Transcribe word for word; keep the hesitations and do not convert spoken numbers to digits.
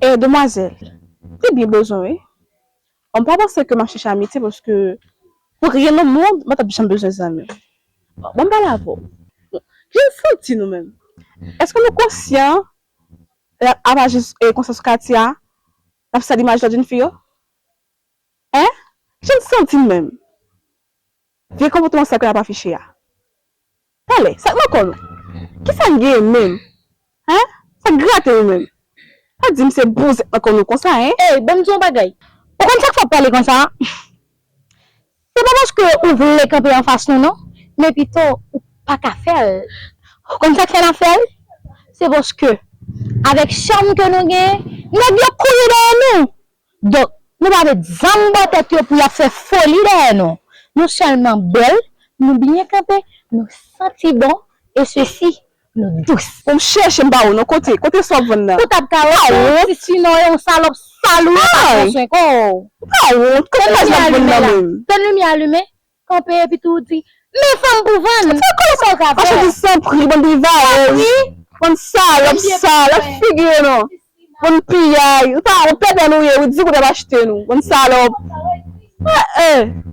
E demwazèl, te byen bezwen, wi. Bon, m pa panse ke m ap chèche amitye paske pou ryen nan mond, mwen t ap janm bezwen zanmi. Bon, ban m pale avè w. Jan n santi nou menm? Èske nou konsyan lè n ap aji e konsa sou katye a, n ap sal imaj lòt jèn fi yo? Hein? Jan n santi n menm? Vye konpòtman sa ke n ap afiche a. Talè, sa k nan kò nou? Kisa n genyen menm? Hein? Sa k grate nou menm? Pa di m se bouzèt nan kò nou konsa, hein? Ey, ban m di w yon bagay. Ou konn sa k fè w pale konsa? Se pa paske ou vle kanpe anfas nou, non, men pito ou pa ka fè l. Ou konn sa k fè n ap fè l? Se paske, avèk cham ke nou genyen, nèg yo kouri dèyè nou. Donk, nou pa met zam bò tèt yo pou y ap fè foli dèyè nou. Nou sèlman bèl, nou byen kanpe, nou santi bon, e sesi, nou dous. Bon, m chèche m pa wè w non, kote, kote sa w ap vann nan? Ou t ap ka wè yon ti sinon yon salòp sal ou ye, pa pran swen kò w. M pa wont, kote sa w ap vann nan menm? Tann limyè alimen, kanpe epi tou di, men fanm pou vann. Sa w ka fè? Mache di san pri, bann rivarèz, bann salòp sal, ap figi nou. Bann piyay. Ou pa, ou pèdè nou ye, ou di kote ap achte nou. Bann salòp. Eh, eh.